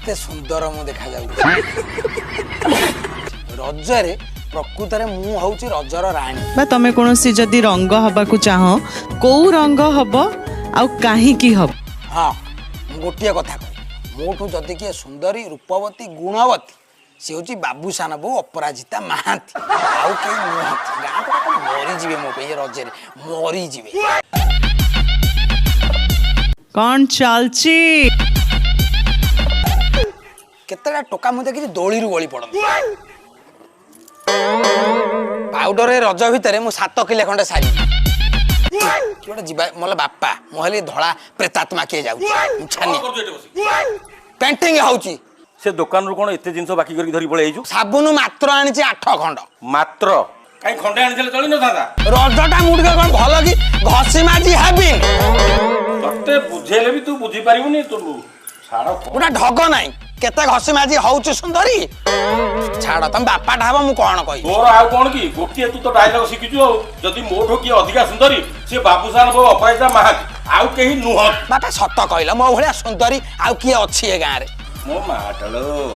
କେତେ ସୁନ୍ଦର ମୁଁ ଦେଖାଯାଉଛି ରଜରେ। ପ୍ରକୃତରେ ମୁଁ ହଉଛି ରଜର ରାଣୀ। ବା ତମେ କୌଣସି ଯଦି ରଙ୍ଗ ହବାକୁ ଚାହଁ, କୋଉ ରଙ୍ଗ ହବ ଆଉ କାହିଁକି ହବ? ହଁ, ମୁଁ ଗୋଟିଏ କଥା କହିବି, ମୋଠୁ ଯଦି କିଏ ସୁନ୍ଦରୀ, ରୂପବତୀ, ଗୁଣବତୀ, ସେ ହେଉଛି ବାବୁସାନ ବୋଉ ଅପରାଜିତା ମହାନ୍ତି, ଆଉ କେହି ନୁହନ୍ତି। ଗାଁ ଲୋକ ମରିଯିବେ ମୋ ପାଇଁ, ଏ ରଜରେ ମରିଯିବେ। କଣ ଚାଲଛି? କେତେଟା ଟୋକା ମୁଁ ଦେଖିଛି ଦୋଳିରୁ ଗଳି ପଡ଼ନ୍ତି। ପାଉଡର ଏ ରଜ ଭିତରେ ମୁଁ 7 କିଲୋ ଖଣ୍ଡେ ସାରିବି। କିଏ ଗୋଟେ ଯିବା ମୋର ବାପା, ମୁଁ ହେଲି ଧଳା ପ୍ରେତାତ୍ମା କିଏ ଯାଉଛି, ମୁଁ ଛାନିଆ। ପେଣ୍ଟିଂ ହଉଛି। ସେ ଦୋକାନରୁ କ'ଣ ଏତେ ଜିନିଷ ବାକି କରିକି ଧରି ପଳେଇ ଆଇଛୁ? ସାବୁନ ମାତ୍ର ଆଣିଛି 8 ଖଣ୍ଡ। ମାତ୍ର କାଇଁ, ଖଣ୍ଡେ ଆଣିଥିଲେ ଚଳି ନଥାନ୍ତା? ରଜଟା ମୁଁ ଟିକେ କଣ ଭଲ କି ଘଷି ମାଜି ହେବି? ତତେ ବୁଝେଇଲେ ବି ତୁ ବୁଝିପାରିବୁନି, ତୁ ଛାଡ଼। ଗୋଟେ ଢଗ ନାହିଁ, କେତେ ଘଷି ମାଜି ହଉଛି ସୁନ୍ଦରୀ? ଛାଡ଼, ତମ ବାପାଟା ହବ, ମୁଁ କଣ କହିବି? ତୋର ଆଉ କ'ଣ କି ଗୋଟିଏ ତୁ ତ ଡାଇଲଗ ଶିଖିଛୁ। ଆଉ ଯଦି ମୋଠୁ କିଏ ଅଧିକା ସୁନ୍ଦରୀ, ସିଏ ବାବୁସାନ ବୋଉ ଅପରାଜିତା ମହାନ୍ତି, ଆଉ କେହି ନୁହଁ। ବାପା, ସତ କହିଲ, ମୋ ଭଳିଆ ସୁନ୍ଦରୀ ଆଉ କିଏ ଅଛି ଏ ଗାଁରେ? ମୋ ମାଟାଲୋ।